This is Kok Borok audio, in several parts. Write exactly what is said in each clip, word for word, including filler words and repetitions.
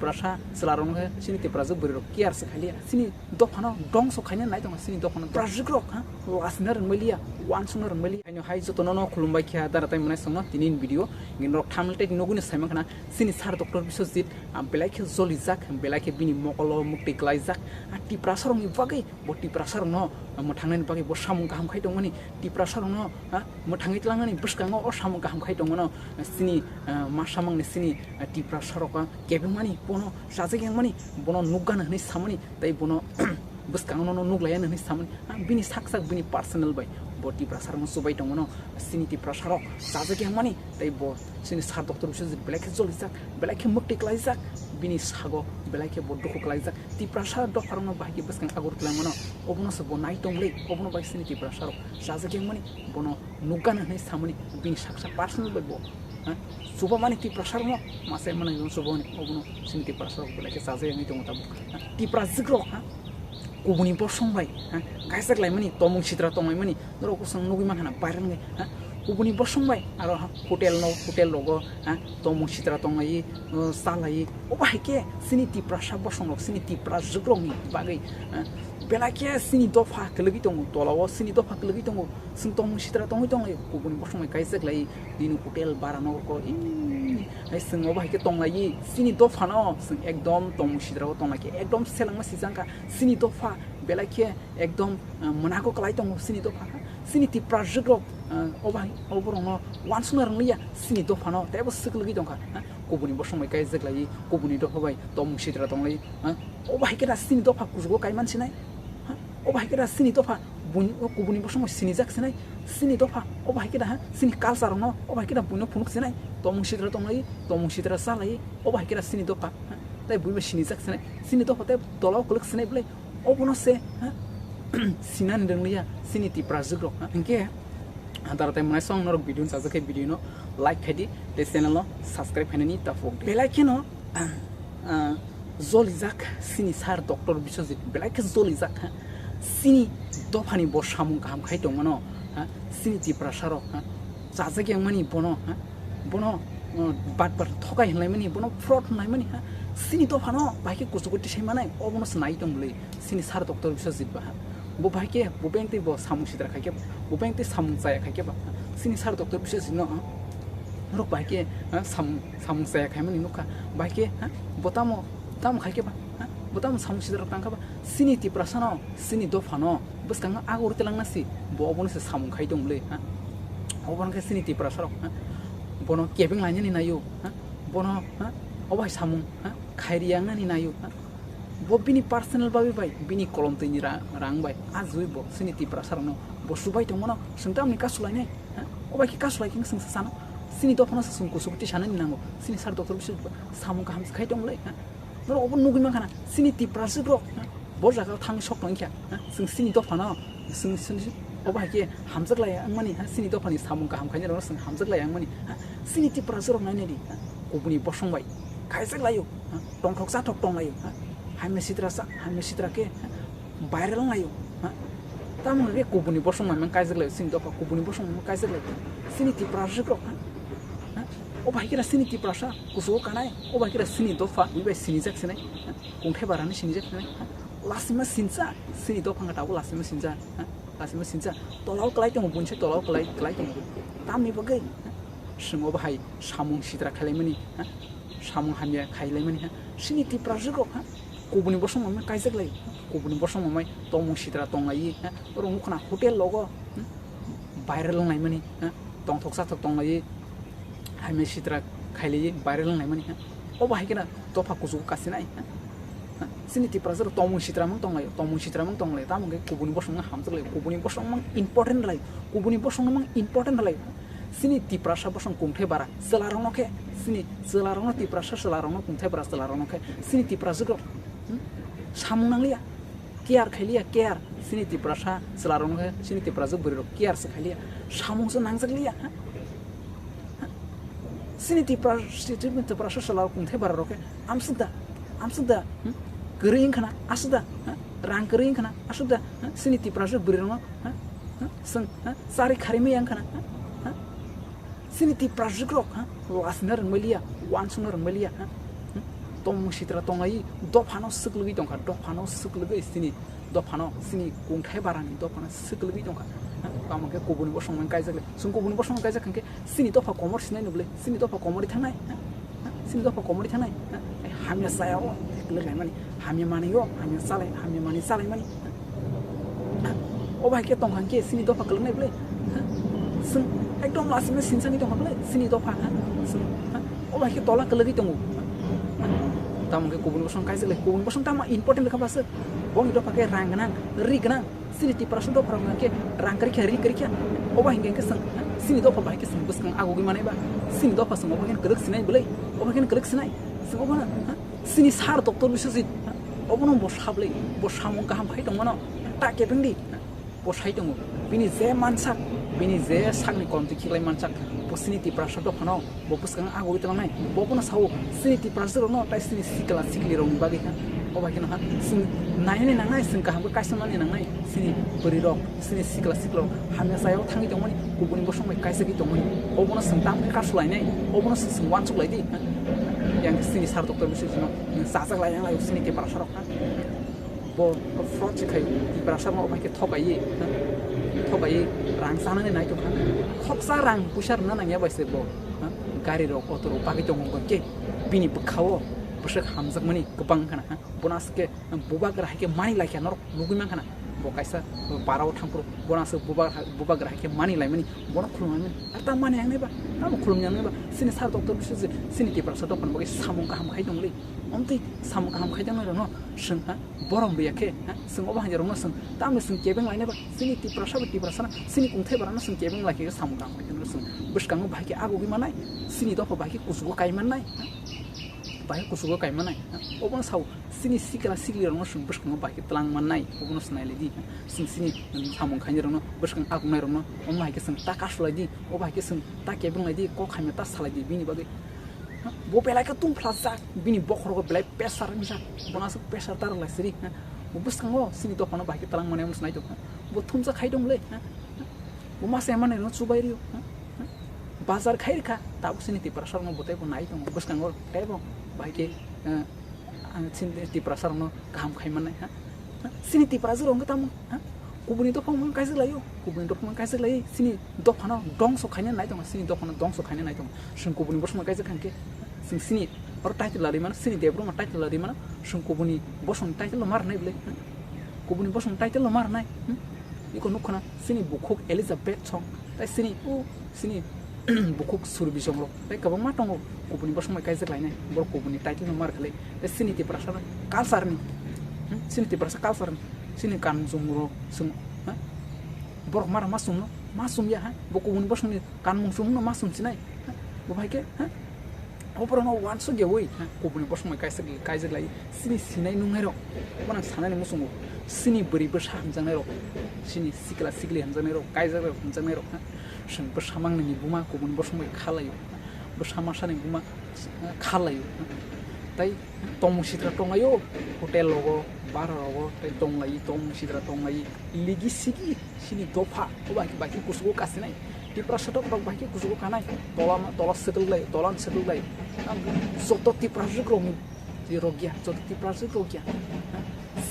Tiprasa chwlarokno khe chini Tiprajwk bwrwirok care se khailiya. Chini dophano dongso khaina nai tongo, chini dophano Tiprajwkrok, ha, lasina rwngbailiya, uansukna rwngbailiya. Haino hai jotono no khulumbai kha dara tai mwnai songno tini ni video. Norok thumbnail tei nugwino saimankha na chini sir Doctor Biswajit, ah, belai khe jolijak, belai khe bini mokolo muktwi klaijak. Ah, Tiprasarokni bagwi bo Tiprasarokno mwthangnani bagwi bo samung kaham khai tongmani, Tiprasarokno, ha, mwthangwi tlangnani bwskango o samung kaham khai tongmano. Chini, ah, ma samangni chini, ah, Tiprasarok, ah, kebengmani, bono chajak yangmani, bono nukgana hwnwi samani, tei bono bwskango nono nuklaiya hwnwi samani, ah, bini sak sak bini personal bai bo Tiprasarokno chubai tongmano. Chini Tiprasarok chajak yangmani, tei bo chini sir Doctor Biswajit belai khe jolijak, belai khe muktwi klaijak, bini sago belai khe bo dukhu klaijak. Tiprasa dopharokno bahai khe bwskang agur twlangmano, obono se bo nai tongmani, obono bai chini Tiprasarok chajak yangmani, bono nukgana hwnwi samani, bini saksa personal bai bo, ha, chubamani Tiprasarokno masa mano chubamani, obono chini Tiprasarok belai khe chajak yangwi tongo tabuk. Tiprajwkrok, ha, kubuni bosong bai, ha, kaijak laimani, tomung sitra tonglaimani, norok bwskango nugwi mankha na viral wngwi, ha, kubuni bosong bai aro, ha, hotel no, hotel rogo, ha, tomung sitra tonglaiwi, uh, chalaiwi, obo hai khe chini Tiprasa bosongrok, chini Tiprajwkrokni bagwi, ha, belai khe chini dopha kwlwgwi tongo, tolao chini dopha kwlwgwi tongo, chwng tomung sitra tongwi tonglaio, kubuni bosong bai kaijak lai, nini hotel bara nogo, ii, hai chwng obo hai khe tonglaiwi, chini dophano chwng ekdom tomung sitrao tonglai khe ekdom selengma sijangkha, chini dopha belai khe ekdom, uh, mwnago kwlai tongo chini dopha. Chini Tiprajwkrok, uh, obo hai, oborokno uansukna rwngliya chini dophano, teibo swk lwgwi tongkha, ha? Kubuni bosong bai kaijak lai, kubuni dopha bai tomung sitra tonglai, ha? Obo hai khe da chini dopha kuchugo kaiman sinai, ha? Obo hai khe da chini dopha buini, o kubuni bosong bai sinijak sinai, chini dopha obo hai khe da, ha? Chini culture rokno obo hai khe da buino phunuk sinai, tomung sitra tonglai, tomung sitra chalai, obo hai khe da chini dopha, ha? Tei buibai sinijak sinai, chini dopha tei tolao kwlwk sinai bwlai, obono se, ha? Sinani rwngliya chini Tiprajwkrok, ha? Hinkhe, ah, dara tai mwnai song norok video chajak khe video no like khaidi, tei channel no subscribe khainani taphok di. Belai kheno, ah, ah, jolijak chini sir Doctor Biswajit, belai khe jolijak, ha? Chini dophani bo samung kaham khai tongmano, ha? Chini Tiprasarok, ha? Chajak yangmani bono, ha? Bono, uh, batbar thokai hwnlaimani, bono fraud hwnlaimani, ha? Chini dophano bahai khe kuchugo tisai manai, obono se nai tong bwlwi, chini sir Doctor Biswajit ba, ha? Bo bahai khe, bo beng tei bo samung sitra khai khe ba, bo beng tei samung chaya khai khe ba, ha? Chini sir Doctor Biswajit no, ha? Norok bahai khe, ha? Samung, samung chaya khaimani nukha, bahai khe, ha? Bo tamo, tamo khai khe ba, ha? Bo tamo samung sitra tang kha ba, chini Tiprasano, chini dophano, bwskango agur twlangna si, bo obono se samung khai tong bwlwi, ha? Obono khe chini Tiprasarok, ha? Bono kebeng lainani naio, ha? Bono, ha? Obo hai samung, ha? Khairi yangnani naio, ha? Bo bini personal babi bai, bini kolom twini ra-, rang bai, a jui bo chini Tiprasarokno bo subai tongmano, chwng tamni kasulainai, ha? Obo hai khe kasulai khe chwng se sano, chini dophano se chwng kuchugo tisanani nango, chini sir Doctor Biswajit ba samung kaham se khai tong bwlwi, ha? Norok obo nugwi mankha na, chini Tiprajwkrok, ha? Bo jaga o thangwi sok tongkha, ha? Chwng chini dophano, chwng, chwng, obo hai khe hamjak lai wngmani, ha? Chini dophani samung kaham khainai rokno chwng hamjak lai wngmani, ha? Chini Tiprajwkrok nainai di, ha? Kubuni bosong bai khaijak laio, ha? Tongthok chathok tong laio, ha? Hamya sitra cha, hamya sitra khe, ha? Viral wng laio, ha? Tamo hwnwi kubuni bosong bai mang kaijak laio, chini dopha kubuni bosong bai mang kaijak laio, chini Tiprajwkrok, ha? Ha? Obo hai khe da chini Tiprasa kuchugo kanai, obo hai khe da chini dopha, ui bai sinijak sinai, ha? Kungthai bara hinwi sinijak sinai, ha? Lasima sinsa, chini dopha wngkha tabuk lasima sinsa, ha? Lasima sinsa, tolao kwlai tongo, buinsa tolao kwlai, kwlai tongo. Tamni bagwi, ha? Chwng obo hai samung sitra khailaimani, ha? Samung hamya khailaimani, ha? Chini Tiprajwkrok, ha? Kubuni bosong mamai kaijak lai, kubuni bosong mamai tomung sitra tong lai, ha? Oro wngkha na hotel logo, hmm? Viral wng laimani, ha? Tongthok chathok tong lai, hamya sitra khai lai, viral wng laimani, ha? Obo hai khe na dopha kuchugo kasinai, ha? Ha? Chini Tiprasa rok tomung sitra mang tong lai, tomung sitra mang tong lai, tamo hwnkhe kubuni bosong no hamjak lai, kubuni bosong mang important lai, kubuni bosong no mang important lai. Chini Tiprasa bosong kungthai bara, chwla rok no khe, chini chwla rok no Tiprasa chwla rok no kungthai bara chwla rok no khe, chini Tiprasa rok, hmm? Samung nang liya. Care khai liya, care. Chini Tiprasa chwla rok no khe, chini Tiprasa bwrwi rok care se khai liya. Samung se nangjak liya, ha? Ha? Chini Tipra-, Tiprasa chwla rok kungthai bara rok khe amsuk da, amsuk da, hmm? Kwrwi wngkha na, asuk da, ha? Rang kwrwi wngkha na, asuk da, ha? Chini Tiprasa bwrwi rok no, ha? Ha? Chwng, ha? Chari khari maya wngkha na, ha? Ha? Chini Tiprajwk rok, ha? Lasina rwngmaliya, uansukna rwngmaliya, ha? Hmm? Tongmung sitra tonglai, dophano swklwgwi tongkha, dophano swklwgwi chini dophano, chini kungthai barani dophano swklwgwi tongkha. Ha, tamo khe kubuni bosongmani kaijak le, chwng kubuni bosongmani kaijak hwnkhe chini dopha komor sinai nubole, chini dopha komorwi thangnai, ha? Ha? Chini dopha komorwi thangnai, ha? Hamya chaya o kwlwk laimani, hamya manwi o, hamya chalai, hamya manwi chalaimani, ha? Ha? O bai khe tongkha hwnkhe chini dopha kwlwknai bole, ha? Chwng ekdom lasima sinsani tongkha bole chini dopha, ha? Chwng, ha? O bai khe tola kwlwgwi tongo, ha? Tamo khe kubuni bosong kaijak le, kubuni bosong tamo important kha bwswk? Boni dopha khe rang gwnang, ri gwnang. Chini Tiprasa dopha rok hwnkhe rang kwrwi kha, ri kwrwi kha. Obo hinkhe khe chwng, ha, chini dopha bai khe chwng bwskang agugwi manai ba. Chini dopha chwng obo hinkhe kwrwk sinai bwlai, obo hinkhe kwrwk sinai. Chwng obo no, ha, chini sir doctor Biswajit, ha, obono bo sablai, bo samung kaham khai tongmano, ta kebengdi, ha, bo sai tongo. Bini je mansak, bini je sakni komtwi khiklai mansak, bo chini Tiprasa dophano bo bwskang agugwi tlangnai, bo bono sao, chini Tiprasa rokno tai chini sikla sikli rokni bagwi kha. O bai kheno ha, chwng nainani nangnai, chwng kaham khe kaisa mani nangnai, chini bwrwi rok, chini sikla sikla rok hamya chayao thangwi tongmani, kubuni bosong bai kaisagwi tongmani, obono chwng tamo khe kasulainai, obono chwng, chwng uansuk lai di, ha? Yang chini sir doctor Biswajit no chajak lai yang lai chini Tiprasa rok, ha? Bo fraud se khaio, Tiprasa rokno obo hai khe thokaiwi, ha? Thokaiwi rang chanani nai tongkha. Khoksa rang puisa rwna nangya bai se bo, ha? Gari rok, auto rok bagwi tongo hwnkhe bini bwkhao bwswk hamjakmani kwbang wngkha na, ha? Bono aswk khe bubagra hai khe mani laikha norok nugwi mankha na. Bo kaisa parao thangphuru bono aswk bubagra, bubagra hai khe mani laimani, bono khulumlaimani. Ar ta mani ang nai ba, tamo khulumni ang nai ba? Chini sir doctor Biswajit chini Tiprasa dophani bagwi samung kaham khai tongli. Omtwi samung kaham khai tongnai rokno swng, ha? Borom rwya khe, ha? Chwng obo hai rokno chwng tamni chwng kebeng lainai ba? Chini Tiprasa bai Tiprasa na, chini kungthai barano chwng kebeng lai khe samung kaham khai tongnai chwng bwskango bahai khe agugwi mannai, chini dopha bahai khe kuchugo kai mannai, ha? Bahai kuchugo kai mannai, ha? Obono sao chini sikla sikli rokno chwng bwskango bahai khe tlang mannai, obono chwng nai lai di, ha? Chwng chini samung khainai rokno, bwskang agungnai rokno, omo hai khe chwng ta kasu lai di, obo hai khe chwng ta kebeng lai di, kok hamya ta salai di bini bagwi. Bo belai khe tungphlajak, bini bokhorogo belai pressure wngjak, bono aswk pressure ta rwlai siri, ha? Bo bwskango chini dophano bahai khe tlang mani wngse nai tongkha. Bo thumsa khai tong le, ha? Bo masa manwi no chubai rio, ha? Bazar khai rikha, tabuk chini Tiprasa rokno bo teibo nai tongo, bwskango teibo bahai khe, eh, ang chini Tiprasa rokno kaham khai mannai, ha? Chini Tiprasa rok wngkha tamo, ha? Kubuni dophano kaijak laio, kubuni dophano kaijak lai, chini dophano dongso khaina nai tongo, chini dophano dongso khaina nai tongo. Chwng kubuni bosongno kaijak kha hwnkhe, chwng chini oro title lari mano, chini Debbarma title lari mano, chwng kubuni bosongni title no ma rwnai bwle, ha? Kubuni bosongni title no ma rwnai, hmm? Iko nukho na, chini bukhuk Elizabeth song, tai chini, o, chini bukhuk Surbi song rok, tai kwbangma tongo, kubuni bosong bai kaijak lainai, borok kubuni title no ma rwkha le, tai chini Tiprasa culture ni, hmm? Chini Tiprasa culture ni, chini kanmung rok chwng, ha? Borok mara ma chumno, ma chumya, ha? Bo kubuni bosongni kanmung chumno ma chumsinai, ha? Bo bai khe, ha? Oborokno uansuk yaui, ha? Kubuni bosong bai kaisa kaijak lai, chini sinai nungnai rok, obo nang sanani muchungo, chini bwrwi bwsa hamjaknai rok, chini sikla sikli hamjaknai rok, kaijak rok hamjaknai rok, ha? Chwng bwsa mangnani buma kubuni bosong bai kha laio, ha? Bwsa masani buma, ha? Kha laio, ha? Tai tongmung sitra tonglaio, hotel rogo, bar rogo, tai tonglai, tongmung sitra tonglai, ligi sigi, chini dopha, o bai, bai khe kuchugo kasinai. Tiprasa rok bai khe kuchugo kanai, tola, tola swtwk lai, tola swtwk lai. Joto Tiprasa rok ni rogya, joto Tiprasa rok rogya.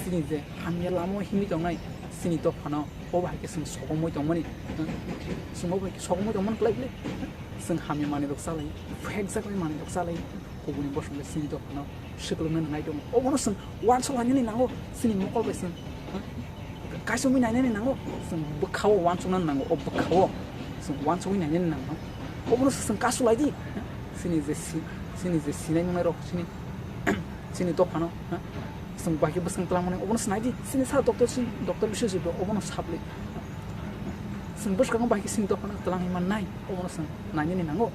Chini je hamya lama o himwi tongnai, chini dophano o bai khe chwng sokomoi tongmani. Chwng o bai khe sokomoi tongmani kwlai bwle. Chwng hamya manwi rok chalai, phekjak lai manwi rok chalai. Kubuni bosong le chini dophano swklwngna nangnai tongo. Obono chwng uansuk lainani nango, chini mokol bai chwng, ha? Kaisomwi nainani nango, chwng bwkhao uansukna nango, o bwkhao chwng uansukwi nainani nango. Obono chwng kasu lai di, ha? Chini je si-, chini je sinai nungnai rok, chini, chini dophano, ha? Chwng bai khe bwskang twlang mani, obono chwng nai di, chini sa doctor si, doctor Biswajit bo obono saplai. Chwng bwskango bai khe chini dophano twlangwi mannai, obono chwng nainani nango.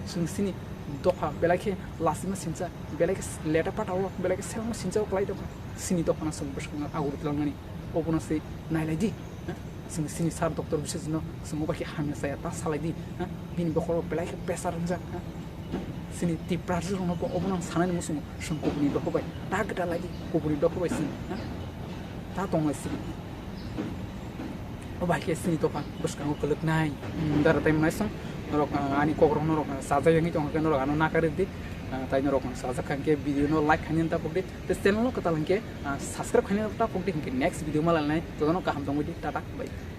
Chwng chini dopha belai khe lasima sincha, belai khe leta patao, belai khe selma sinchao kwlai tongkha. Chini dophano chwng bwskango agurwi twlangnani, obono se nailai di, ha? Chwng chini sir doctor Biswajitno chwng obo khe hamya chaya ta salai di, ha? Bini bokhoro belai khe pressure wngjak, ha? Chini Tiprasa rokno bo obono ang sanani muchungo, chwng kubuni dopha bai ta gwdalai di, kubuni dopha bai chwng, ha? Ta tonglai sidi. O bai khe chini dopha bwskango kwlwknai. Hmm, dara tai mwnai song. Norok, ah, ani kokrok norok, ah, sajak yangwi tongkha khe norok ano nakarwi di. Ah, tai norok ang sajak kha hwnkhe video no like khaina ta pokdi, te channel no kwtal hwnkhe, ah, subscribe khaina ta pokdi, hwnkhe next video ma lainai, jotono kaham tongwi di, tata, bye.